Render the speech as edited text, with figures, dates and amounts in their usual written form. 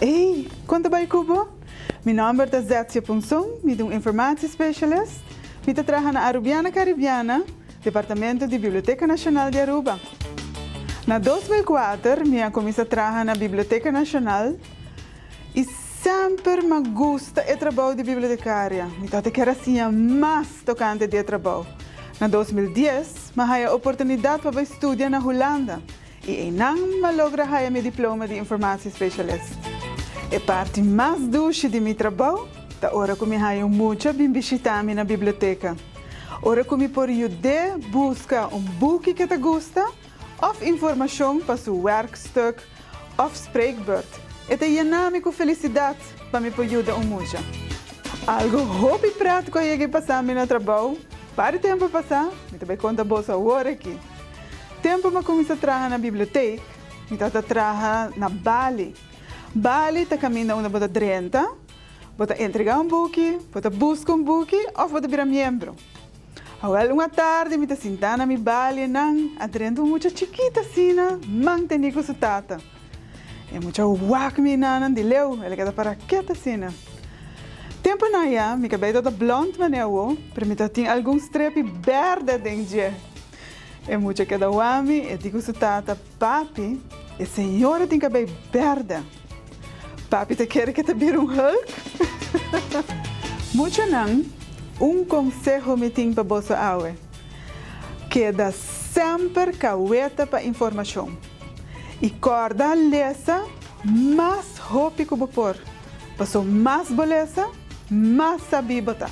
Ey, kon ta bai ku bo? Mi nòmber ta Zetsia Ponson, mi ta un informatiespecialist. Mi ta traha na Arubiana Caribiana, departamento di Biblioteca Nacional di Aruba. Na 2004 mi a kuminsá traha na Biblioteca Nacional i semper m'a gusta e trabou di bibliotecaria. Mi tabata kier a siña mas tokante di e trabou. Na 2010 m'a haya oportunidat pa bai studia na Hulanda. I einan m'a logra haya mi diploma di informatiespecialist. E parti mas dushi di mi trabou ta ora ku mi haya un mucha bin bishitá mi na biblioteka. Ora ku mi por yud'é buska un buki ke ta gusta òf informashon pa su werkstuk òf spreekbeurt, e ta yena mi ku felisidat pa mi por yuda un mucha. Algu hopi pret ku a yega i pasa mi na trabou par di tempu pasá, mi ta bai konta boso awor aki. Tempu mi a kuminsá traha na bibliotek, mi tabata traha na Bali. Bali ta kaminda unda bo ta drenta, bo ta entregá un buki, bo ta buska un buki òf bo ta bira miembro. Awèl un atardi mi ta sintá na mi bali einan, a drenta un mucha chikit asina, man tení ku su tata. E mucha wak mi einanan di leu, el a keda pará ket asina. Tempunan ya, mi kabei tabata blònt manera awó, pero mi tabatin algun strepi bèrdè den dje. E mucha keda wami, e di ku su tata, Papi, e señora tin kabei bèrdè. Papi ta kere ke ta bira un Hulk? Muchanan, un konseho mi tin pa boso awe, Keda semper kaweta pa informashon i kòrda lesa mas hopi ku bo por, paso mas bo lesa, mas sabí bo ta.